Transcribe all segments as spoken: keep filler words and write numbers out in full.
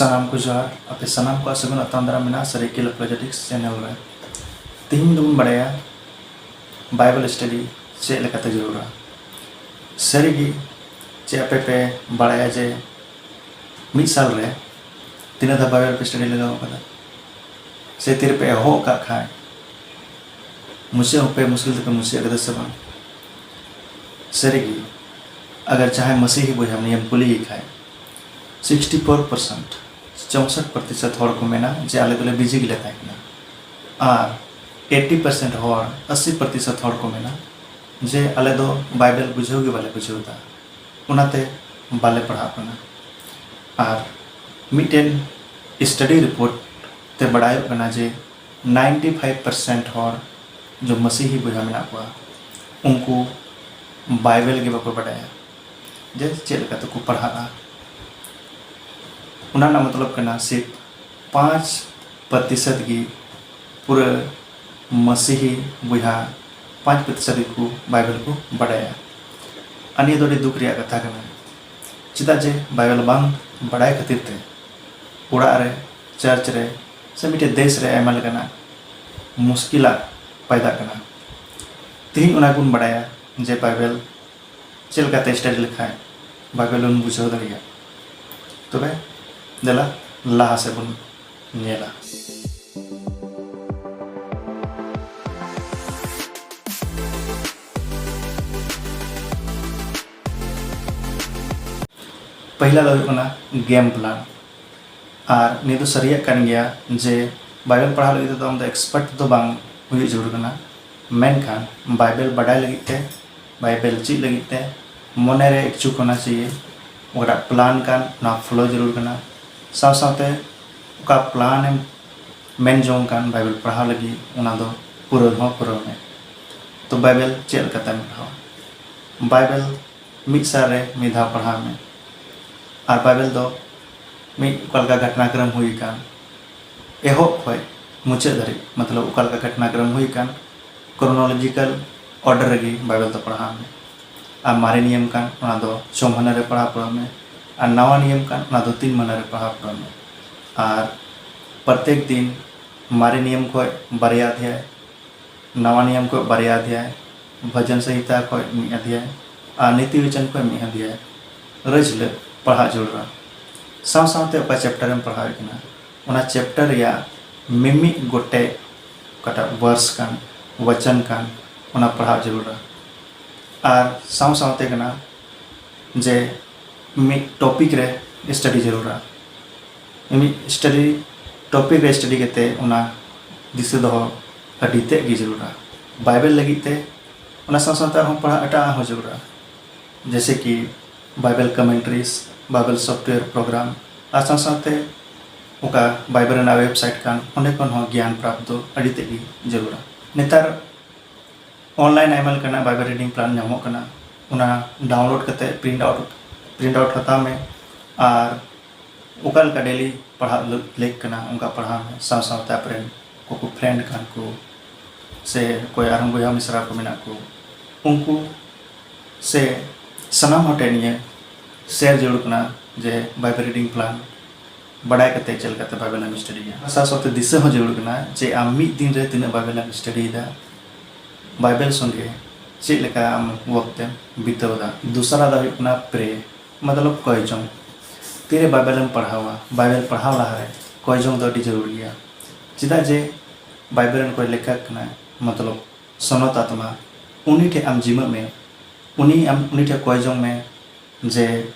ᱥᱟᱱᱟᱢ ᱠᱚ ᱡᱚᱦᱟᱨ᱾ ᱟᱯᱮ ᱥᱟᱱᱟᱢ ᱠᱚᱣᱟᱜ ᱥᱟᱹᱜᱩᱱ ᱟᱛᱟᱝ ᱫᱟᱨᱟᱢ ᱢᱮᱱᱟᱜᱼᱟ ᱥᱟᱹᱨᱟᱹᱭᱠᱮᱞᱟ ᱟᱯᱚᱞᱚᱡᱮᱴᱤᱠᱥ ᱪᱮᱱᱮᱞ ᱨᱮ᱾ ᱛᱤᱦᱤᱧ ᱫᱚᱵᱚᱱ ᱵᱟᱲᱟᱭᱟ ᱵᱟᱭᱵᱮᱞ ᱥᱴᱟᱰᱤ ᱪᱮᱫ ᱞᱮᱠᱟᱛᱮ ᱡᱟᱹᱨᱩᱲᱟ᱾ ᱥᱟᱹᱨᱤᱜᱮ, ᱪᱮᱫ ᱟᱯᱮ ᱯᱮ ᱵᱟᱲᱟᱭᱟ ᱡᱮ ᱢᱤᱫ ᱥᱟᱞ ᱨᱮ ᱛᱤᱱᱟᱹᱜ ᱫᱷᱟᱣ ᱵᱟᱭᱵᱮᱞ ᱯᱮ ᱥᱴᱟᱰᱤ ᱞᱟᱜᱟᱣ ᱠᱟᱫᱟ? ᱥᱮ ᱛᱤᱨᱮᱯᱮ ᱮᱦᱚᱵ ᱟᱠᱟᱫ ᱠᱷᱟᱱ ᱢᱩᱪᱟᱹᱫ ᱦᱚᱸᱯᱮ ᱢᱩᱥᱠᱤᱞ ᱛᱮᱯᱮ ᱢᱩᱪᱟᱹᱫ ᱠᱟᱫᱟ ᱥᱮ ᱵᱟᱝ? ᱥᱟᱹᱨᱤᱜᱮ, ᱟᱜᱟᱨ ᱡᱟᱦᱟᱸᱭ ᱢᱟᱥᱤᱦᱤ ᱵᱚᱭᱦᱟ ᱱᱤᱭᱟᱹᱢ ᱠᱩᱞᱤᱭᱮ ᱠᱷᱟᱱ, ᱥᱤᱠᱥᱴᱤ ᱯᱷᱳᱨ ᱯᱟᱨᱥᱮᱱᱴ, ᱪᱳᱥᱚᱴ ᱯᱨᱚᱛᱤᱥᱚᱛ ᱦᱚᱲ ᱠᱚ ᱢᱮᱱᱟ ᱡᱮ ᱟᱞᱮ ᱫᱚᱞᱮ ᱵᱤᱡᱤ ᱜᱮᱞᱮ ᱛᱟᱦᱮᱸ ᱠᱟᱱᱟ᱾ ᱟᱨ ᱮᱭᱤᱴᱤ ᱯᱟᱨᱥᱮᱱᱴ ᱦᱚᱲ, ᱟᱥᱤ ᱯᱨᱚᱛᱤᱥᱚᱛ ᱦᱚᱲ ᱠᱚ ᱢᱮᱱᱟ ᱡᱮ ᱟᱞᱮ ᱫᱚ ᱵᱟᱭᱵᱮᱞ ᱵᱩᱡᱷᱟᱹᱣ ᱜᱮ ᱵᱟᱞᱮ ᱵᱩᱡᱷᱟᱹᱣ ᱮᱫᱟ, ᱚᱱᱟᱛᱮ ᱵᱟᱞᱮ ᱯᱟᱲᱦᱟᱜ ᱠᱟᱱᱟ᱾ ᱟᱨ ᱢᱤᱫᱴᱮᱱ ᱥᱴᱟᱰᱤ ᱨᱤᱯᱳᱨᱴ ᱛᱮ ᱵᱟᱲᱟᱭᱚᱜ ᱠᱟᱱᱟ ᱡᱮ ᱱᱟᱭᱤᱱᱴᱤ ᱯᱷᱟᱭᱤᱵᱷ ᱯᱟᱨᱥᱮᱱᱴ ᱦᱚᱲ ᱡᱮ ᱢᱟᱥᱤᱦᱤ ᱵᱚᱭᱦᱟ ᱢᱮᱱᱟᱜ ᱠᱚᱣᱟ, ᱩᱱᱠᱩ ᱵᱟᱭᱵᱮᱞ ᱜᱮ ᱵᱟᱠᱚ ᱵᱟᱰᱟᱭᱟ ᱡᱮ ᱪᱮᱫ ᱞᱮᱠᱟ ᱛᱮᱠᱚ ᱯᱟᱲᱦᱟᱜᱼᱟ᱾ ᱚᱱᱟ ᱨᱮᱱᱟᱜ ᱢᱚᱛᱞᱚᱵ ᱠᱟᱱᱟ ᱥᱤᱨᱯ ᱯᱟᱸᱪ ᱯᱨᱚᱛᱤᱥᱚᱛ ᱜᱮ ᱯᱩᱨᱟᱹ ᱢᱟᱥᱤᱦᱤ ᱵᱚᱭᱦᱟ ᱯᱟᱸᱪ ᱯᱨᱚᱛᱤᱥᱚᱛ ᱜᱮᱠᱚ ᱵᱟᱭᱵᱮᱞ ᱠᱚ ᱵᱟᱰᱟᱭᱟ᱾ ᱟᱨ ᱱᱤᱭᱟᱹ ᱫᱚ ᱟᱹᱰᱤ ᱫᱩᱠ ᱨᱮᱭᱟᱜ ᱠᱟᱛᱷᱟ ᱠᱟᱱᱟ, ᱪᱮᱫᱟᱜ ᱡᱮ ᱵᱟᱭᱵᱮᱞ ᱵᱟᱝ ᱵᱟᱰᱟᱭ ᱠᱷᱟᱹᱛᱤᱨ ᱛᱮ ᱚᱲᱟᱜ ᱨᱮ, ᱪᱟᱨᱪ ᱨᱮ, ᱥᱮ ᱢᱤᱫᱴᱮᱡ ᱫᱮᱥ ᱨᱮ ᱟᱭᱢᱟ ᱞᱮᱠᱟᱱᱟᱜ ᱢᱩᱥᱠᱤᱞᱟᱜ ᱯᱟᱭᱫᱟᱜ ᱠᱟᱱᱟ᱾ ᱛᱮᱦᱮᱧ ᱚᱱᱟ ᱵᱚᱱ ᱵᱟᱰᱟᱭᱟ ᱡᱮ ᱵᱟᱭᱵᱮᱞ ᱪᱮᱫ ᱞᱮᱠᱟᱛᱮ ᱥᱴᱟᱰᱤ ᱞᱮᱠᱷᱟᱱ ᱵᱟᱭᱵᱮᱞ ᱵᱚᱱ ᱵᱩᱡᱷᱟᱹᱣ ᱫᱟᱲᱮᱭᱟᱜᱼᱟ᱾ ᱛᱚᱵᱮ ᱫᱮᱞᱟ ᱞᱟᱦᱟ ᱥᱮᱫ ᱵᱚᱱ ᱧᱮᱞᱟ᱾ ᱯᱟᱹᱦᱤᱞᱟ ᱫᱚ ᱦᱩᱭᱩᱜ ᱠᱟᱱᱟ ᱜᱮᱢ ᱯᱞᱟᱱ᱾ ᱟᱨ ᱱᱤᱭᱟᱹ ᱫᱚ ᱥᱟᱹᱨᱤᱭᱟᱜ ᱠᱟᱱ ᱜᱮᱭᱟ ᱡᱮ ᱵᱟᱭᱵᱮᱞ ᱯᱟᱲᱦᱟᱣ ᱞᱟᱹᱜᱤᱫ ᱛᱮᱫᱚ ᱟᱢ ᱫᱚ ᱮᱠᱥᱯᱟᱨᱴ ᱫᱚ ᱵᱟᱝ ᱦᱩᱭᱩᱜ ᱡᱟᱹᱨᱩᱲ ᱠᱟᱱᱟ, ᱢᱮᱱᱠᱷᱟᱱ ᱵᱟᱭᱵᱮᱞ ᱵᱟᱰᱟᱭ ᱞᱟᱹᱜᱤᱫ ᱛᱮ, ᱵᱟᱭᱵᱮᱞ ᱪᱮᱫ ᱞᱟᱹᱜᱤᱫ ᱛᱮ ᱢᱚᱱᱮ ᱨᱮ ᱤᱪᱪᱷᱩᱠ ᱦᱳᱱᱟ ᱪᱟᱦᱤᱭᱮ, ᱚᱠᱟᱴᱟᱜ ᱯᱞᱟᱱ ᱠᱟᱱ ᱚᱱᱟ ᱯᱷᱳᱞᱳ ᱡᱟᱹᱨᱩᱲ ᱠᱟᱱᱟ᱾ ᱥᱟᱶ ᱥᱟᱶᱛᱮ ᱚᱠᱟ ᱯᱞᱟᱱ ᱮᱢ ᱢᱮᱱ ᱡᱚᱝ ᱠᱟᱱ ᱵᱟᱭᱵᱮᱞ ᱯᱟᱲᱦᱟᱣ ᱞᱟᱹᱜᱤᱫ, ᱚᱱᱟ ᱫᱚ ᱯᱩᱨᱟᱹᱣ ᱦᱚᱸ ᱯᱩᱨᱟᱹᱣ ᱢᱮ᱾ ᱛᱚ ᱵᱟᱭᱵᱮᱞ ᱪᱮᱫ ᱞᱮᱠᱟᱛᱮᱢ ᱯᱟᱲᱦᱟᱣᱟ? ᱵᱟᱭᱵᱮᱞ ᱢᱤᱫ ᱥᱟᱞ ᱨᱮ ᱢᱤᱫ ᱫᱷᱟᱣ ᱯᱟᱲᱦᱟᱣ ᱢᱮ᱾ ᱟᱨ ᱵᱟᱭᱵᱮᱞ ᱫᱚ ᱢᱤᱫ ᱚᱠᱟ ᱞᱮᱠᱟ ᱜᱷᱚᱴᱱᱟᱠᱨᱚᱢ ᱦᱩᱭ ᱟᱠᱟᱱ, ᱮᱦᱚᱵ ᱠᱷᱚᱱ ᱢᱩᱪᱟᱹᱫ ᱫᱷᱟᱹᱨᱤᱡ, ᱢᱚᱛᱞᱚᱵ ᱚᱠᱟ ᱞᱮᱠᱟ ᱜᱷᱚᱴᱱᱟᱠᱨᱚᱢ ᱦᱩᱭ ᱟᱠᱟᱱ, ᱠᱨᱳᱱᱳᱞᱚᱡᱤᱠᱟᱞ ᱚᱨᱰᱟᱨ ᱨᱮᱜᱮ ᱵᱟᱭᱵᱮᱞ ᱫᱚ ᱯᱟᱲᱦᱟᱣ ᱢᱮ᱾ ᱟᱨ ᱢᱟᱨᱮ ᱱᱤᱭᱚᱢ ᱠᱟᱱ, ᱚᱱᱟ ᱫᱚ ᱪᱷᱚ ᱢᱟᱹᱦᱱᱟᱹ ᱨᱮ ᱯᱟᱲᱦᱟᱣ ᱯᱩᱨᱟᱹᱣ ᱢᱮ᱾ ᱟᱨ ᱱᱟᱣᱟ ᱱᱤᱭᱚᱢ ᱠᱟᱱ, ᱚᱱᱟ ᱫᱚ ᱛᱤᱱ ᱢᱟᱹᱦᱱᱟᱹ ᱨᱮ ᱯᱟᱲᱦᱟᱣ ᱯᱩᱨᱟᱹᱣ ᱢᱮ᱾ ᱟᱨ ᱯᱨᱚᱛᱮᱠ ᱫᱤᱱ ᱢᱟᱨᱮ ᱱᱤᱭᱚᱢ ᱠᱷᱚᱱ ᱵᱟᱨᱭᱟ ᱚᱫᱷᱭᱟᱭ, ᱱᱟᱣᱟ ᱱᱤᱭᱚᱢ ᱠᱷᱚᱱ ᱵᱟᱨᱭᱟ ᱚᱫᱷᱭᱟᱭ, ᱵᱷᱚᱡᱚᱱ ᱥᱚᱝᱦᱤᱛᱟ ᱠᱷᱚᱱ ᱢᱤᱫ ᱚᱫᱷᱭᱟᱭ ᱟᱨ ᱱᱤᱛᱤ ᱵᱟᱪᱚᱱ ᱠᱷᱚᱱ ᱢᱤᱫ ᱚᱫᱷᱭᱟᱭ ᱨᱳᱡᱽ ᱦᱤᱞᱳᱜ ᱯᱟᱲᱦᱟᱜ ᱡᱟᱹᱨᱩᱲᱟ᱾ ᱥᱟᱶ ᱥᱟᱶᱛᱮ ᱚᱠᱟ ᱪᱮᱯᱴᱟᱨᱮᱢ ᱯᱟᱲᱦᱟᱣᱮᱫ ᱠᱟᱱᱟ, ᱚᱱᱟ ᱪᱮᱯᱴᱟᱨ ᱨᱮᱭᱟᱜ ᱢᱤᱢᱤᱫ ᱜᱚᱴᱮᱡ ᱚᱠᱟᱴᱟᱜ ᱵᱷᱟᱨᱥ ᱠᱟᱱ, ᱵᱚᱪᱚᱱ ᱠᱟᱱ, ᱚᱱᱟ ᱯᱟᱲᱦᱟᱣ ᱡᱟᱹᱨᱩᱲᱟ᱾ ᱟᱨ ᱥᱟᱶ ᱥᱟᱶᱛᱮ ᱠᱟᱱᱟ ᱡᱮ ᱢᱤᱫ ᱴᱚᱯᱤᱠ ᱨᱮ ᱥᱴᱟᱰᱤ ᱡᱟᱹᱨᱩᱲᱟ᱾ ᱢᱤᱫ ᱥᱴᱟᱰᱤ, ᱴᱚᱯᱤᱠ ᱨᱮ ᱥᱴᱟᱰᱤ ᱠᱟᱛᱮ ᱚᱱᱟ ᱫᱤᱥᱟᱹ ᱫᱚᱦᱚ ᱟᱹᱰᱤ ᱛᱮᱫ ᱜᱮ ᱡᱟᱹᱨᱩᱲᱟ᱾ ᱵᱟᱭᱵᱮᱞ ᱞᱟᱹᱜᱤᱫ ᱛᱮ ᱚᱱᱟ ᱥᱟᱶ ᱥᱟᱶᱛᱮ ᱟᱨᱦᱚᱸ ᱯᱟᱲᱦᱟᱜ ᱮᱴᱟᱜ ᱦᱚᱸ ᱡᱟᱹᱨᱩᱲᱟ, ᱡᱮᱭᱥᱮ ᱠᱤ ᱵᱟᱭᱵᱮᱞ ᱠᱚᱢᱮᱱᱴᱨᱤᱥ, ᱵᱟᱭᱵᱮᱞ ᱥᱚᱯᱷᱴᱣᱮᱭᱟᱨ ᱯᱨᱳᱜᱨᱟᱢ, ᱟᱨ ᱥᱟᱶ ᱥᱟᱶᱛᱮ ᱚᱠᱟ ᱵᱟᱭᱵᱮᱞ ᱨᱮᱱᱟᱜ ᱣᱮᱵᱥᱟᱭᱤᱴ ᱠᱟᱱ, ᱚᱸᱰᱮ ᱠᱷᱚᱱ ᱦᱚᱸ ᱜᱮᱭᱟᱱ ᱯᱨᱟᱯᱛᱚ ᱟᱹᱰᱤ ᱛᱮᱫ ᱜᱮ ᱡᱟᱹᱨᱩᱲᱟ᱾ ᱱᱮᱛᱟᱨ ᱚᱱᱞᱟᱭᱤᱱ ᱟᱭᱢᱟ ᱞᱮᱠᱟᱱᱟᱜ ᱵᱟᱭᱵᱮᱞ ᱨᱤᱰᱤᱝ ᱯᱞᱟᱱ ᱧᱟᱢᱚᱜ ᱠᱟᱱᱟ, ᱚᱱᱟ ᱰᱟᱣᱩᱱᱞᱳᱰ ᱠᱟᱛᱮ ᱯᱨᱤᱱᱴ ᱟᱣᱩᱴ, ᱯᱨᱤᱱᱴ ᱟᱣᱩᱴ ᱦᱟᱛᱟᱣ ᱢᱮ ᱟᱨ ᱚᱠᱟ ᱞᱮᱠᱟ ᱰᱮᱞᱤ ᱯᱟᱲᱦᱟᱜ ᱞᱟᱹ-, ᱞᱮᱠ ᱠᱟᱱᱟ, ᱚᱱᱠᱟ ᱯᱟᱲᱦᱟᱣ ᱢᱮ᱾ ᱥᱟᱶ ᱥᱟᱶᱛᱮ ᱟᱯᱮᱨᱮᱱ ᱚᱠᱚᱭ ᱠᱚ ᱯᱷᱨᱮᱱᱰ ᱠᱟᱱ ᱠᱚ ᱥᱮ ᱚᱠᱚᱭ ᱟᱨᱦᱚᱸ ᱵᱚᱭᱦᱟ ᱢᱤᱥᱨᱟ ᱠᱚ ᱢᱮᱱᱟᱜ ᱠᱚ, ᱩᱱᱠᱩ ᱥᱮ ᱥᱟᱱᱟᱢ ᱦᱚᱲ ᱴᱷᱮᱱ ᱱᱤᱭᱟᱹ ᱥᱮᱭᱟᱨ ᱡᱟᱹᱨᱩᱲ ᱠᱟᱱᱟ ᱡᱮ ᱵᱟᱭᱵᱮᱞ ᱨᱤᱰᱤᱝ ᱯᱞᱟᱱ ᱵᱟᱰᱟᱭ ᱠᱟᱛᱮ ᱪᱮᱫ ᱞᱮᱠᱟᱛᱮ ᱵᱟᱭᱵᱮᱞ ᱮᱢ ᱥᱴᱟᱰᱤᱭᱟ᱾ ᱥᱟᱶ ᱥᱟᱶᱛᱮ ᱫᱤᱥᱟᱹ ᱦᱚᱸ ᱡᱟᱹᱨᱩᱲ ᱠᱟᱱᱟ ᱡᱮ ᱟᱢ ᱢᱤᱫ ᱫᱤᱱ ᱨᱮ ᱛᱤᱱᱟᱹᱜ ᱵᱟᱭᱵᱮᱞ ᱮᱢ ᱥᱴᱟᱰᱤᱭᱮᱫᱟ, ᱵᱟᱭᱵᱮᱞ ᱥᱚᱸᱜᱮ ᱪᱮᱫ ᱞᱮᱠᱟ ᱟᱢ ᱚᱠᱛᱮᱢ ᱵᱤᱛᱟᱹᱣ ᱮᱫᱟ᱾ ᱫᱚᱥᱟᱨᱟᱜ ᱫᱚ ᱦᱩᱭᱩᱜ ᱠᱟᱱᱟ ᱯᱨᱮ, ᱢᱚᱛᱞᱚᱵ ᱠᱚᱭ ᱡᱚᱝ᱾ ᱛᱤᱨᱮ ᱵᱟᱭᱵᱮᱞ ᱮᱢ ᱯᱟᱲᱦᱟᱣᱟ, ᱵᱟᱭᱵᱮᱞ ᱯᱟᱲᱦᱟᱣ ᱞᱟᱦᱟᱨᱮ ᱠᱚᱭ ᱡᱚᱝ ᱫᱚ ᱟᱹᱰᱤ ᱡᱟᱹᱨᱩᱲ ᱜᱮᱭᱟ᱾ ᱪᱮᱫᱟᱜ ᱡᱮ ᱵᱟᱭᱵᱮᱞ ᱨᱮᱱ ᱚᱠᱚᱭ ᱞᱮᱠᱷᱚᱠ ᱠᱟᱱᱟᱭ, ᱢᱚᱛᱞᱚᱵ ᱥᱚᱱᱚᱛ ᱟᱛᱢᱟ, ᱩᱱᱤ ᱴᱷᱮᱱ ᱟᱢ ᱡᱤᱢᱟᱹᱜ ᱢᱮ, ᱩᱱᱤ ᱟᱢ, ᱩᱱᱤ ᱴᱷᱮᱱ ᱠᱚᱭ ᱡᱚᱝ ᱢᱮ ᱡᱮ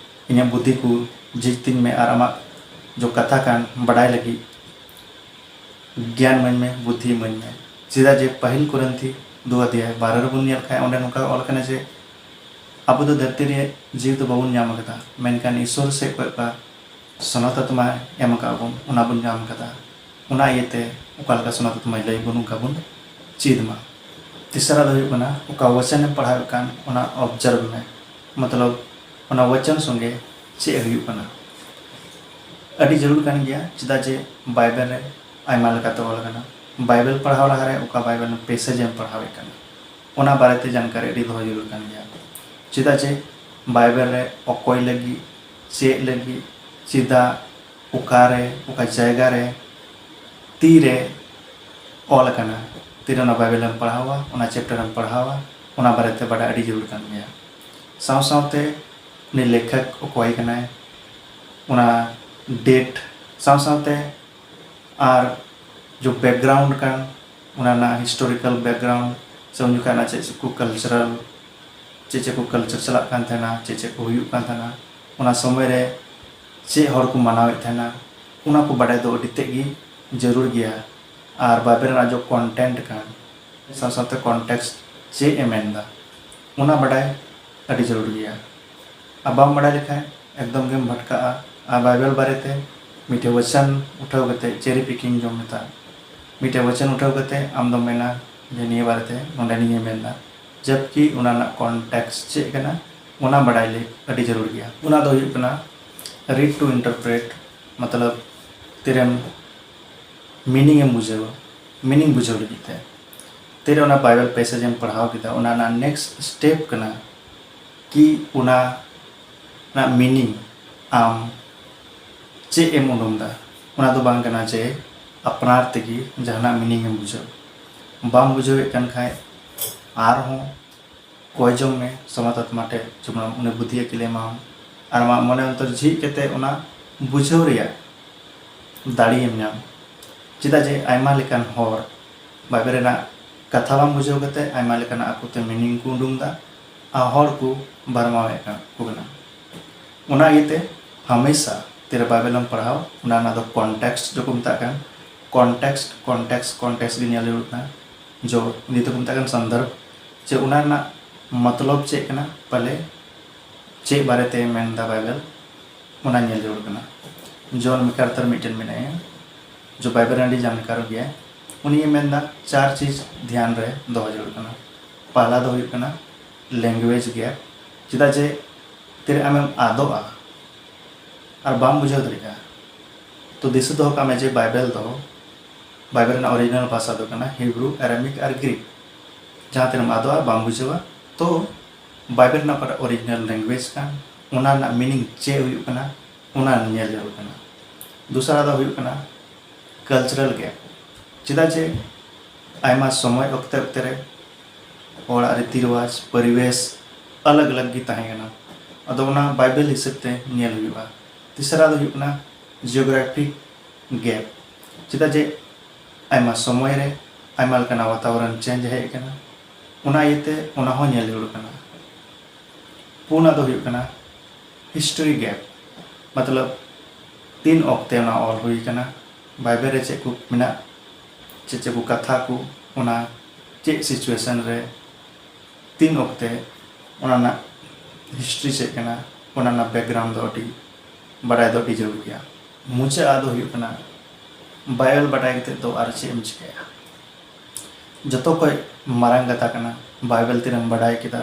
ᱤᱧᱟᱹᱜ ᱵᱩᱫᱷᱤ ᱠᱚ ᱡᱷᱤᱡ ᱛᱤᱧ ᱢᱮ ᱟᱨ ᱟᱢᱟᱜ ᱡᱚ ᱠᱟᱛᱷᱟ ᱠᱟᱱ ᱵᱟᱰᱟᱭ ᱞᱟᱹᱜᱤᱫ ᱜᱮᱭᱟᱱ ᱤᱢᱟᱹᱧ ᱢᱮ, ᱵᱩᱫᱷᱤ ᱤᱢᱟᱹᱧ ᱢᱮ᱾ ᱪᱮᱫᱟᱜ ᱡᱮ ᱯᱟᱹᱦᱤᱞ ᱠᱚᱨᱤᱱᱛᱷᱤ ᱫᱩ ᱚᱫᱷᱭᱟᱭ ᱵᱟᱨᱚ ᱨᱮᱵᱚᱱ ᱧᱮᱞ ᱠᱷᱟᱱ ᱚᱸᱰᱮ ᱱᱚᱝᱠᱟ ᱚᱞ ᱠᱟᱱᱟ ᱡᱮ ᱟᱵᱚ ᱫᱚ ᱫᱷᱟᱹᱨᱛᱤ ᱨᱮ ᱡᱤᱣᱤ ᱫᱚ ᱵᱟᱵᱚᱱ ᱧᱟᱢ ᱟᱠᱟᱫᱟ, ᱢᱮᱱᱠᱷᱟᱱ ᱤᱥᱚᱨ ᱥᱮᱫ ᱠᱷᱚᱱ ᱚᱠᱟ ᱥᱚᱱᱚᱛ ᱟᱛᱢᱟᱭ ᱮᱢ ᱟᱠᱟᱫ ᱵᱚᱱ, ᱚᱱᱟ ᱵᱚᱱ ᱧᱟᱢ ᱟᱠᱟᱫᱟ᱾ ᱚᱱᱟ ᱤᱭᱟᱹᱛᱮ ᱚᱠᱟ ᱞᱮᱠᱟ ᱥᱚᱱᱚᱛ ᱟᱛᱢᱟᱭ ᱞᱟᱹᱭ ᱵᱚᱱ, ᱚᱱᱠᱟ ᱵᱚᱱ ᱪᱮᱫ ᱢᱟ᱾ ᱛᱮᱥᱟᱨᱟᱜ ᱫᱚ ᱦᱩᱭᱩᱜ ᱠᱟᱱᱟ ᱚᱠᱟ ᱣᱟᱪᱚᱱᱮᱢ ᱯᱟᱲᱦᱟᱣᱮᱫ ᱠᱟᱱ, ᱚᱱᱟ ᱚᱵᱡᱟᱨᱵᱷ ᱢᱮ, ᱢᱚᱛᱞᱚᱵ ᱚᱱᱟ ᱣᱟᱪᱚᱱ ᱥᱚᱸᱜᱮ ᱪᱮᱫ ᱦᱩᱭᱩᱜ ᱠᱟᱱᱟ᱾ ᱟᱹᱰᱤ ᱡᱟᱹᱨᱩᱲ ᱠᱟᱱ ᱜᱮᱭᱟ, ᱪᱮᱫᱟᱜ ᱡᱮ ᱵᱟᱭᱵᱮᱞ ᱨᱮ ᱟᱭᱢᱟ ᱞᱮᱠᱟᱛᱮ ᱚᱞ ᱟᱠᱟᱱᱟ᱾ ᱵᱟᱭᱵᱮᱞ ᱯᱟᱲᱦᱟᱣ ᱞᱟᱦᱟᱨᱮ ᱚᱠᱟ ᱵᱟᱭᱵᱮᱞ ᱯᱮᱥᱮᱡᱽ ᱮᱢ ᱯᱟᱲᱦᱟᱣᱮᱫ ᱠᱟᱱᱟ, ᱚᱱᱟ ᱵᱟᱨᱮᱛᱮ ᱡᱟᱱᱠᱟᱨᱤ ᱟᱹᱰᱤ ᱫᱚᱦᱚ ᱡᱟᱹᱨᱩᱲ ᱠᱟᱱ ᱜᱮᱭᱟ᱾ ᱪᱮᱫᱟᱜ ᱡᱮ ᱵᱟᱭᱵᱮᱞ ᱨᱮ ᱚᱠᱚᱭ ᱞᱟᱹᱜᱤᱫ ᱪᱮᱫ ᱞᱟᱹᱜᱤᱫ, ᱪᱮᱫᱟᱜ, ᱚᱠᱟᱨᱮ, ᱚᱠᱟ ᱡᱟᱭᱜᱟ ᱨᱮ, ᱛᱤᱨᱮ ᱚᱞ ᱟᱠᱟᱱᱟ, ᱛᱤᱨᱮ ᱚᱱᱟ ᱵᱟᱭᱵᱮᱞ ᱮᱢ ᱯᱟᱲᱦᱟᱣᱟ, ᱚᱱᱟ ᱪᱮᱯᱴᱟᱨ ᱮᱢ ᱯᱟᱲᱦᱟᱣᱟ, ᱚᱱᱟ ᱵᱟᱨᱮᱛᱮ ᱵᱟᱰᱟᱭ ᱟᱹᱰᱤ ᱡᱟᱹᱨᱩᱲ ᱠᱟᱱ ᱜᱮᱭᱟ᱾ ᱥᱟᱶ ᱥᱟᱶᱛᱮ ᱩᱱᱤ ᱞᱮᱠᱷᱚᱠ ᱚᱠᱚᱭ ᱠᱟᱱᱟᱭ, ᱚᱱᱟ ᱰᱮᱴ, ᱥᱟᱶ ᱥᱟᱶᱛᱮ ᱟᱨ ᱡᱚ ᱵᱮᱠᱜᱨᱟᱣᱩᱱᱰ ᱠᱟᱱ, ᱚᱱᱟ ᱨᱮᱱᱟᱜ ᱦᱤᱥᱴᱳᱨᱤᱠᱟᱞ ᱵᱮᱠᱜᱨᱟᱣᱩᱱᱰ, ᱥᱮ ᱩᱱ ᱡᱚᱠᱷᱟᱱ ᱨᱮᱱᱟᱜ ᱪᱮᱫ ᱪᱮᱫ ᱠᱚ ᱠᱟᱞᱪᱟᱨᱟᱞ, ᱪᱮᱫ ᱪᱮᱫ ᱠᱚ ᱠᱟᱞᱪᱟᱨ ᱪᱟᱞᱟᱜ ᱠᱟᱱ ᱛᱟᱦᱮᱱᱟ, ᱪᱮᱫ ᱪᱮᱫ ᱠᱚ ᱦᱩᱭᱩᱜ ᱠᱟᱱ ᱛᱟᱦᱮᱱᱟ, ᱚᱱᱟ ᱥᱚᱢᱚᱭ ᱨᱮ ᱪᱮᱫ ᱦᱚᱲ ᱠᱚ ᱢᱟᱱᱟᱣᱮᱫ ᱛᱟᱦᱮᱱᱟ, ᱚᱱᱟ ᱠᱚ ᱵᱟᱰᱟᱭ ᱫᱚ ᱟᱹᱰᱤ ᱛᱮᱫ ᱜᱮ ᱡᱟᱹᱨᱩᱲ ᱜᱮᱭᱟ᱾ ᱟᱨ ᱵᱟᱭᱵᱮᱞ ᱨᱮᱱᱟᱜ ᱡᱚ ᱠᱚᱱᱴᱮᱱᱴ ᱠᱟᱱ, ᱥᱟᱶ ᱥᱟᱶᱛᱮ ᱠᱚᱱᱴᱮᱠᱥᱴ ᱪᱮᱫ ᱮ ᱢᱮᱱᱫᱟ, ᱚᱱᱟ ᱵᱟᱰᱟᱭ ᱟᱹᱰᱤ ᱡᱟᱹᱨᱩᱲ ᱜᱮᱭᱟ᱾ ᱟᱨ ᱵᱟᱢ ᱵᱟᱰᱟᱭ ᱞᱮᱠᱷᱟᱱ ᱮᱠᱫᱚᱢ ᱜᱮᱢ ᱵᱷᱟᱴᱠᱟᱜᱼᱟ᱾ ᱟᱨ ᱵᱟᱭᱵᱮᱞ ᱵᱟᱨᱮᱛᱮ ᱢᱤᱫᱴᱮᱡ ᱣᱟᱪᱟᱱ ᱩᱴᱷᱟᱹᱣ ᱠᱟᱛᱮ ᱪᱮᱨᱤ ᱯᱤᱠᱤᱝ ᱡᱚᱢ ᱢᱮᱛᱟᱜ᱾ ᱢᱤᱫᱴᱮᱡ ᱣᱟᱪᱟᱱ ᱩᱴᱷᱟᱹᱣ ᱠᱟᱛᱮ ᱟᱢ ᱫᱚᱢ ᱢᱮᱱᱟ ᱡᱮ ᱱᱤᱭᱟᱹ ᱵᱟᱨᱮᱛᱮ ᱱᱚᱰᱮ ᱱᱤᱭᱟᱹ ᱢᱮᱱᱫᱟ, ᱡᱚᱵᱠᱤ ᱚᱱᱟ ᱨᱮᱱᱟᱜ ᱠᱚᱱᱴᱮᱠᱥᱴ ᱪᱮᱫ ᱠᱟᱱᱟ, ᱚᱱᱟ ᱵᱟᱰᱟᱭ ᱞᱟᱹᱜᱤᱫ ᱟᱹᱰᱤ ᱡᱟᱹᱨᱩᱲ ᱜᱮᱭᱟ᱾ ᱚᱱᱟ ᱫᱚ ᱦᱩᱭᱩᱜ ᱠᱟᱱᱟ read to interpret, ᱢᱚᱛᱞᱚᱵ ᱛᱤᱨᱮᱢ ᱢᱤᱱᱤᱝ ᱮᱢ ᱵᱩᱡᱷᱟᱹᱣᱟ, ᱢᱤᱱᱤᱝ ᱵᱩᱡᱷᱟᱹᱣ ᱞᱟᱹᱜᱤᱫ ᱛᱮ᱾ ᱛᱤᱨᱮ ᱚᱱᱟ ᱵᱟᱭᱵᱮᱞ ᱯᱮᱥᱮᱡᱽ ᱮᱢ ᱯᱟᱲᱦᱟᱣ ᱠᱮᱫᱟ, ᱚᱱᱟ ᱨᱮᱱᱟᱜ ᱱᱮᱠᱥᱴ ᱥᱴᱮᱯ ᱠᱟᱱᱟ ᱠᱤ ᱚᱱᱟ ᱨᱮᱱᱟᱜ ᱢᱤᱱᱤᱝ ᱟᱢ ᱪᱮᱫ ᱮᱢ ᱩᱰᱩᱝ ᱫᱟ᱾ ᱚᱱᱟ ᱫᱚ ᱵᱟᱝ ᱠᱟᱱᱟ ᱡᱮ ᱟᱯᱱᱟᱨ ᱛᱮᱜᱮ ᱡᱟᱦᱟᱱᱟᱜ ᱢᱤᱱᱤᱝ ᱮᱢ ᱵᱩᱡᱷᱟᱹᱣ᱾ ᱵᱟᱢ ᱵᱩᱡᱷᱟᱹᱣᱮᱫ ᱠᱟᱱ ᱠᱷᱟᱡ ᱟᱨᱦᱚᱸ ᱠᱚᱭ ᱡᱚᱝ ᱢᱮ ᱥᱚᱢᱟᱛ ᱟᱛᱢᱟ ᱴᱷᱮᱡ, ᱡᱮᱢᱚᱱ ᱩᱱᱤ ᱵᱩᱫᱷᱤ ᱟᱹᱠᱤᱞ ᱮ ᱮᱢᱟᱢ᱾ ᱟᱨ ᱟᱢᱟᱜ ᱢᱚᱱᱮ ᱚᱱᱛᱚᱨ ᱡᱷᱤᱡ ᱠᱟᱛᱮ ᱚᱱᱟ ᱵᱩᱡᱷᱟᱹᱣ ᱨᱮᱭᱟᱜ ᱫᱟᱲᱮᱭᱮᱢ ᱧᱟᱢ᱾ ᱪᱮᱫᱟᱜ ᱡᱮ ᱟᱭᱢᱟ ᱞᱮᱠᱟᱱ ᱦᱚᱲ ᱵᱟᱭᱵᱮᱞ ᱨᱮᱱᱟᱜ ᱠᱟᱛᱷᱟ ᱵᱟᱝ ᱵᱩᱡᱷᱟᱹᱣ ᱠᱟᱛᱮ ᱟᱭᱢᱟ ᱞᱮᱠᱟᱱᱟᱜ ᱟᱠᱚᱛᱮ ᱢᱤᱱᱤᱝ ᱠᱚ ᱩᱰᱩᱝ ᱫᱟ, ᱟᱨ ᱦᱚᱲ ᱠᱚ ᱵᱷᱟᱨᱢᱟᱣᱮᱫ ᱠᱟᱱ ᱠᱚ ᱠᱟᱱᱟ᱾ ᱚᱱᱟ ᱤᱭᱟᱹᱛᱮ ᱦᱟᱢᱮᱥᱟ ᱛᱤᱨᱮ ᱵᱟᱭᱵᱮᱞ ᱮᱢ ᱯᱟᱲᱦᱟᱣ, ᱚᱱᱟ ᱨᱮᱱᱟᱜ ᱫᱚ ᱠᱚᱱᱴᱮᱠᱥᱴ ᱡᱚᱠᱚ ᱢᱮᱛᱟᱜ ᱠᱟᱱ, ᱠᱚᱱᱴᱮᱠᱥᱴ, ᱠᱚᱱᱴᱮᱠᱥᱴ, ᱠᱚᱱᱴᱮᱠᱥᱴ ᱜᱮ ᱧᱮᱞ ᱡᱟᱹᱨᱩᱲ ᱠᱟᱱᱟ᱾ ᱡᱚ ᱱᱤᱛᱚᱜ ᱠᱚ ᱢᱮᱛᱟᱜ ᱠᱟᱱ ᱥᱚᱱᱫᱚᱨᱵᱷ, ᱡᱮ ᱚᱱᱟ ᱨᱮᱱᱟᱜ ᱢᱚᱛᱞᱚᱵ ᱪᱮᱫ ᱠᱟᱱᱟ, ᱯᱟᱞᱮ ᱪᱮᱫ ᱵᱟᱨᱮᱛᱮ ᱢᱮᱱᱫᱟ ᱵᱟᱭᱵᱮᱞ, ᱚᱱᱟ ᱧᱮᱞ ᱡᱟᱹᱨᱩᱲ ᱠᱟᱱᱟ᱾ ᱡᱚᱱ ᱢᱮᱠᱟᱨᱛᱷᱟᱨ ᱢᱤᱫᱴᱮᱱ ᱢᱮᱱᱟᱭᱟ, ᱡᱚ ᱵᱟᱭᱵᱮᱞ ᱨᱮᱱ ᱟᱹᱰᱤ ᱡᱟᱱᱠᱟᱨ ᱜᱮᱭᱟᱭ, ᱩᱱᱤᱭᱮ ᱢᱮᱱᱫᱟ ᱪᱟᱨ ᱪᱤᱡᱽ ᱫᱷᱮᱭᱟᱱ ᱨᱮ ᱫᱚᱦᱚ ᱡᱟᱹᱨᱩᱲ ᱠᱟᱱᱟ᱾ ᱯᱟᱦᱞᱟ ᱫᱚ ᱦᱩᱭᱩᱜ ᱠᱟᱱᱟ ᱞᱮᱝᱜᱩᱭᱮᱡᱽ ᱜᱮᱯ, ᱪᱮᱫᱟᱜ ᱡᱮ ᱛᱤᱨᱮ ᱟᱢᱮᱢ ᱟᱫᱚᱜᱼᱟ ᱟᱨ ᱵᱟᱢ ᱵᱩᱡᱷᱟᱹᱣ ᱫᱟᱲᱮᱭᱟᱜᱼᱟ, ᱛᱚ ᱫᱤᱥᱟᱹ ᱫᱚᱦᱚ ᱠᱟᱜ ᱢᱮ ᱡᱮ ᱵᱟᱭᱵᱮᱞ ᱫᱚ, ᱵᱟᱭᱵᱮᱞ ᱨᱮᱱᱟᱜ ᱚᱨᱤᱡᱤᱱᱟᱞ ᱵᱷᱟᱥᱟ ᱫᱚ ᱠᱟᱱᱟ ᱦᱤᱵᱨᱩ, ᱟᱨᱟᱢᱤᱠ ᱟᱨ ᱜᱨᱤᱠ᱾ ᱡᱟᱦᱟᱸ ᱛᱤᱱᱟᱹᱜ ᱮᱢ ᱟᱫᱚᱜᱼᱟ, ᱵᱟᱢ ᱵᱩᱡᱷᱟᱹᱣᱟ, ᱛᱚ ᱵᱟᱭᱵᱮᱞ ᱨᱮᱱᱟᱜ ᱚᱠᱟᱴᱟᱜ ᱚᱨᱤᱡᱤᱱᱟᱞ ᱞᱮᱝᱜᱩᱭᱮᱡᱽ ᱠᱟᱱ, ᱚᱱᱟ ᱨᱮᱱᱟᱜ ᱢᱤᱱᱤᱝ ᱪᱮᱫ ᱦᱩᱭᱩᱜ ᱠᱟᱱᱟ, ᱚᱱᱟ ᱧᱮᱞ ᱡᱟᱹᱨᱩᱲ ᱠᱟᱱᱟ᱾ ᱫᱚᱥᱟᱨᱟᱜ ᱫᱚ ᱦᱩᱭᱩᱜ ᱠᱟᱱᱟ ᱠᱟᱞᱪᱟᱨᱟᱞ ᱜᱮᱯ᱾ ᱪᱮᱫᱟᱜ ᱡᱮ ᱟᱭᱢᱟ ᱥᱚᱢᱚᱭ ᱚᱠᱛᱮ ᱚᱠᱛᱮ ᱨᱮ ᱦᱚᱲᱟᱜ ᱨᱤᱛᱤ ᱨᱮᱣᱟᱡᱽ, ᱯᱚᱨᱤᱵᱮᱥ ᱟᱞᱟᱜᱽ ᱟᱞᱟᱜᱽ ᱜᱮ ᱛᱟᱦᱮᱸ ᱠᱟᱱᱟ᱾ ᱟᱫᱚ ᱚᱱᱟ ᱵᱟᱭᱵᱮᱞ ᱦᱤᱥᱟᱹᱵ ᱛᱮ ᱧᱮᱞ ᱦᱩᱭᱩᱜᱼᱟ᱾ ᱛᱮᱥᱟᱨᱟᱜ ᱫᱚ ᱦᱩᱭᱩᱜ ᱠᱟᱱᱟ ᱡᱤᱭᱳᱜᱨᱟᱯᱷᱤᱠ ᱜᱮᱯ᱾ ᱪᱮᱫᱟᱜ ᱡᱮ ᱟᱭᱢᱟ ᱥᱚᱢᱚᱭ ᱨᱮ ᱟᱭᱢᱟ ᱞᱮᱠᱟᱱᱟᱜ ᱣᱟᱛᱟᱵᱚᱨᱚᱱ ᱪᱮᱧᱡᱽ ᱦᱮᱡ ᱟᱠᱟᱱᱟ, ᱚᱱᱟ ᱤᱭᱟᱹᱛᱮ ᱚᱱᱟ ᱦᱚᱸ ᱧᱮᱞ ᱡᱟᱹᱨᱩᱲ ᱠᱟᱱᱟ᱾ ᱯᱩᱱᱟᱜ ᱫᱚ ᱦᱩᱭᱩᱜ ᱠᱟᱱᱟ ᱦᱤᱥᱴᱨᱤ ᱜᱮᱯ, ᱢᱚᱛᱞᱚᱵ ᱛᱤᱱ ᱚᱠᱛᱮ ᱚᱱᱟ ᱚᱞ ᱦᱩᱭ ᱠᱟᱱᱟ, ᱵᱟᱭᱵᱮᱞ ᱨᱮ ᱪᱮᱫ ᱠᱚ ᱢᱮᱱᱟᱜ, ᱪᱮᱫ ᱪᱮᱫ ᱠᱚ ᱠᱟᱛᱷᱟ ᱠᱚ, ᱚᱱᱟ ᱪᱮᱫ ᱥᱤᱪᱩᱭᱮᱥᱚᱱ ᱨᱮ, ᱛᱤᱱ ᱚᱠᱛᱮ, ᱚᱱᱟ ᱨᱮᱱᱟᱜ ᱦᱤᱥᱴᱨᱤ ᱪᱮᱫ ᱠᱟᱱᱟ, ᱚᱱᱟ ᱨᱮᱱᱟᱜ ᱵᱮᱠᱜᱨᱟᱣᱩᱱᱰ ᱫᱚ ᱟᱹᱰᱤ ᱵᱟᱰᱟᱭ ᱫᱚ ᱟᱹᱰᱤ ᱡᱟᱹᱨᱩᱲ ᱜᱮᱭᱟ᱾ ᱢᱩᱪᱟᱹᱫ ᱟᱜ ᱫᱚ ᱦᱩᱭᱩᱜ ᱠᱟᱱᱟ ᱵᱟᱭᱵᱮᱞ ᱵᱟᱰᱟᱭ ᱠᱟᱛᱮᱫ ᱫᱚ ᱟᱨ ᱪᱮᱫ ᱮᱢ ᱪᱤᱠᱟᱹᱭᱟ? ᱡᱚᱛᱚ ᱠᱷᱚᱡ ᱢᱟᱨᱟᱝ ᱠᱟᱛᱷᱟ ᱠᱟᱱᱟ, ᱵᱟᱭᱵᱮᱞ ᱛᱤᱱᱟᱹᱜ ᱮᱢ ᱵᱟᱰᱟᱭ ᱠᱮᱫᱟ,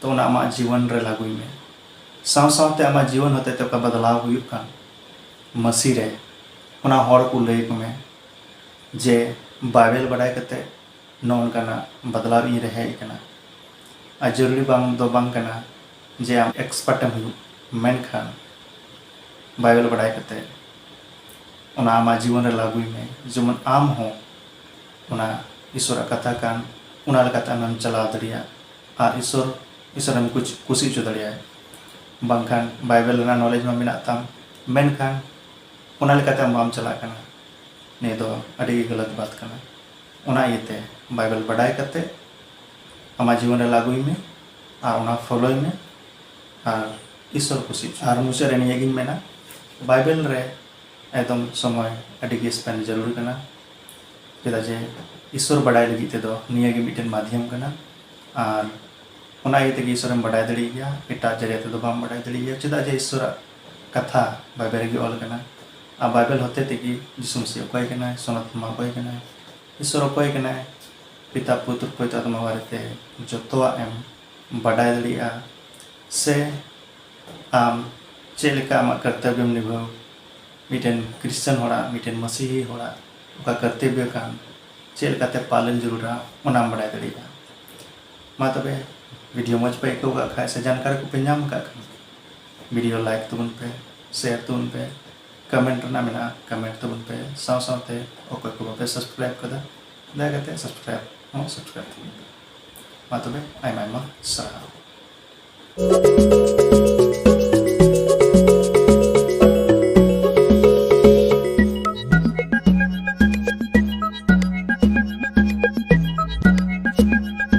ᱛᱚ ᱚᱱᱟ ᱟᱢᱟᱜ ᱡᱤᱵᱚᱱ ᱨᱮ ᱞᱟᱹᱜᱩᱭ ᱢᱮ᱾ ᱥᱟᱶ ᱥᱟᱶᱛᱮ ᱟᱢᱟᱜ ᱡᱤᱵᱚᱱ ᱦᱚᱛᱮᱛᱮ ᱚᱠᱟ ᱵᱚᱫᱞᱟᱣ ᱦᱩᱭᱩᱜ ᱠᱟᱱ ᱢᱟᱹᱥᱤ ᱨᱮ, ᱚᱱᱟ ᱦᱚᱲ ᱠᱚ ᱞᱟᱹᱭ ᱟᱠᱚ ᱢᱮ ᱡᱮ ᱵᱟᱭᱵᱮᱞ ᱵᱟᱰᱟᱭ ᱠᱟᱛᱮ ᱱᱚᱜᱼᱚ ᱱᱚᱝᱠᱟᱱᱟᱜ ᱵᱚᱫᱞᱟᱣ ᱤᱧ ᱨᱮ ᱦᱮᱡ ᱟᱠᱟᱱᱟ᱾ ᱟᱨ ᱡᱟᱹᱨᱩᱨᱤ ᱵᱟᱝ ᱫᱚ ᱵᱟᱝ ᱠᱟᱱᱟ ᱡᱮ ᱟᱢ ᱮᱠᱥᱯᱟᱨᱴ ᱮᱢ ᱦᱩᱭᱩᱜ, ᱢᱮᱱᱠᱷᱟᱱ ᱵᱟᱭᱵᱮᱞ ᱵᱟᱰᱟᱭ ᱠᱟᱛᱮ ᱚᱱᱟ ᱟᱢᱟᱜ ᱡᱤᱵᱚᱱ ᱨᱮ ᱞᱟᱹᱜᱩᱭ ᱢᱮ, ᱡᱮᱢᱚᱱ ᱟᱢ ᱦᱚᱸ ᱚᱱᱟ ᱤᱥᱚᱨᱟᱜ ᱠᱟᱛᱷᱟ ᱠᱟᱱ, ᱚᱱᱟ ᱞᱮᱠᱟᱛᱮ ᱟᱢᱮᱢ ᱪᱟᱞᱟᱣ ᱫᱟᱲᱮᱭᱟᱜ ᱟᱨ ᱤᱥᱚᱨ, ᱤᱥᱚᱨᱮᱢ ᱠᱩᱪ-, ᱠᱩᱥᱤ ᱦᱚᱪᱚ ᱫᱟᱲᱮᱭᱟᱭ᱾ ᱵᱟᱝᱠᱷᱟᱱ ᱵᱟᱭᱵᱮᱞ ᱨᱮᱱᱟᱜ ᱱᱚᱞᱮᱡᱽ ᱢᱟ ᱢᱮᱱᱟᱜ ᱛᱟᱢ, ᱢᱮᱱᱠᱷᱟᱱ ᱚᱱᱟ ᱞᱮᱠᱟᱛᱮ ᱟᱢ ᱵᱟᱢ ᱪᱟᱞᱟᱜ ᱠᱟᱱᱟ, ᱱᱤᱭᱟᱹ ᱫᱚ ᱟᱹᱰᱤ ᱜᱮ ᱜᱟᱞᱟᱛ ᱵᱟᱛ ᱠᱟᱱᱟ᱾ ᱚᱱᱟ ᱤᱭᱟᱹᱛᱮ ᱵᱟᱭᱵᱮᱞ ᱵᱟᱰᱟᱭ ᱠᱟᱛᱮ ᱟᱢᱟᱜ ᱡᱤᱵᱚᱱ ᱨᱮ ᱞᱟᱹᱜᱩᱭ ᱢᱮ ᱟᱨ ᱚᱱᱟ ᱯᱷᱚᱞᱳᱭ ᱢᱮ ᱟᱨ ᱤᱥᱚᱨ ᱠᱩᱥᱤ ᱦᱚᱪᱚ᱾ ᱟᱨ ᱢᱩᱪᱟᱹᱫ ᱨᱮ ᱱᱤᱭᱟᱹᱜᱤᱧ ᱢᱮᱱᱟ, ᱵᱟᱭᱵᱮᱞ ᱨᱮ ᱮᱠᱫᱚᱢ ᱥᱚᱢᱚᱭ ᱟᱹᱰᱤ ᱜᱮ ᱥᱯᱮᱱᱰ ᱡᱟᱹᱨᱩᱲ ᱠᱟᱱᱟ, ᱪᱮᱫᱟᱜ ᱡᱮ ᱤᱥᱚᱨ ᱵᱟᱰᱟᱭ ᱞᱟᱹᱜᱤᱫ ᱛᱮᱫᱚ ᱱᱤᱭᱟᱹ ᱜᱮ ᱢᱤᱫᱴᱮᱱ ᱢᱟᱫᱷᱭᱚᱢ ᱠᱟᱱᱟ᱾ ᱟᱨ ᱚᱱᱟ ᱤᱭᱟᱹ ᱛᱮᱜᱮ ᱤᱥᱚᱨᱮᱢ ᱵᱟᱰᱟᱭ ᱫᱟᱲᱮᱭᱟᱭ ᱜᱮᱭᱟ, ᱮᱴᱟᱜ ᱡᱟᱹᱨᱤᱭᱟ ᱛᱮᱫᱚ ᱵᱟᱢ ᱵᱟᱰᱟᱭ ᱫᱟᱲᱮᱭᱟᱭ ᱜᱮᱭᱟ, ᱪᱮᱫᱟᱜ ᱡᱮ ᱤᱥᱚᱨᱟᱜ ᱠᱟᱛᱷᱟ ᱵᱟᱭᱵᱮᱞ ᱨᱮᱜᱮ ᱚᱞ ᱟᱠᱟᱱᱟ᱾ ᱟᱨ ᱵᱟᱭᱵᱮᱞ ᱦᱚᱛᱮ ᱛᱮᱜᱮ ᱡᱤᱥᱩ ᱢᱟᱹᱥᱤ ᱚᱠᱚᱭ ᱠᱟᱱᱟᱭ, ᱥᱚᱱᱟᱛᱚᱱ ᱢᱟ ᱚᱠᱚᱭ ᱠᱟᱱᱟᱭ, ᱤᱥᱚᱨ ᱚᱠᱚᱭ ᱠᱟᱱᱟᱭ, ᱯᱤᱛᱟ, ᱯᱩᱛᱨᱚ, ᱯᱚᱵᱤᱛᱨᱚ ᱟᱛᱢᱟ ᱵᱟᱨᱮᱛᱮ ᱡᱚᱛᱚᱣᱟᱜ ᱮᱢ ᱵᱟᱰᱟᱭ ᱫᱟᱲᱮᱭᱟᱜᱼᱟ᱾ ᱥᱮ ᱟᱢ ᱪᱮᱫ ᱞᱮᱠᱟ ᱟᱢᱟᱜ ᱠᱚᱨᱛᱚᱵᱵᱚᱢ ᱱᱤᱵᱷᱟᱹᱣ, ᱢᱤᱫᱴᱮᱱ ᱠᱷᱨᱤᱥᱪᱟᱱ ᱦᱚᱲᱟᱜ, ᱢᱤᱫᱴᱮᱱ ᱢᱟᱹᱥᱤᱦᱤ ᱦᱚᱲᱟᱜ ᱚᱠᱟ ᱠᱚᱨᱛᱚᱵᱵᱚ ᱠᱟᱱ, ᱪᱮᱫ ᱞᱮᱠᱟᱛᱮ ᱯᱟᱞᱚᱱ ᱡᱟᱹᱨᱩᱲᱟ, ᱚᱱᱟᱢ ᱵᱟᱰᱟᱭ ᱫᱟᱲᱮᱭᱟᱜᱼᱟ᱾ ᱢᱟ ᱛᱚᱵᱮ, ᱵᱷᱤᱰᱤᱭᱳ ᱢᱚᱡᱽ ᱯᱮ ᱟᱹᱭᱠᱟᱹᱣ ᱠᱟᱜ ᱠᱷᱟᱡ ᱥᱮ ᱡᱟᱱᱠᱟᱨᱤ ᱠᱚᱯᱮ ᱧᱟᱢ ᱠᱟᱜ ᱠᱷᱟᱱ, video like ᱛᱟᱵᱚᱱ ᱯᱮ, share ᱛᱟᱵᱚᱱ ᱯᱮ, comment ᱨᱮᱱᱟᱜ ᱢᱮᱱᱟᱜᱼᱟ comment ᱛᱟᱵᱚᱱ ᱯᱮ, ᱥᱟᱶ ᱥᱟᱶᱛᱮ ᱚᱠᱚᱭ ᱠᱚ ᱵᱟᱯᱮ subscribe ᱠᱟᱫᱟ ᱫᱟᱭᱟ ᱠᱟᱛᱮ subscribe ᱦᱚᱸ subscribe ᱛᱟᱵᱚᱱ ᱯᱮ᱾ ᱢᱟ ᱛᱚᱵᱮ ᱟᱭᱢᱟ ᱟᱭᱢᱟ ᱥᱟᱨᱦᱟᱣ᱾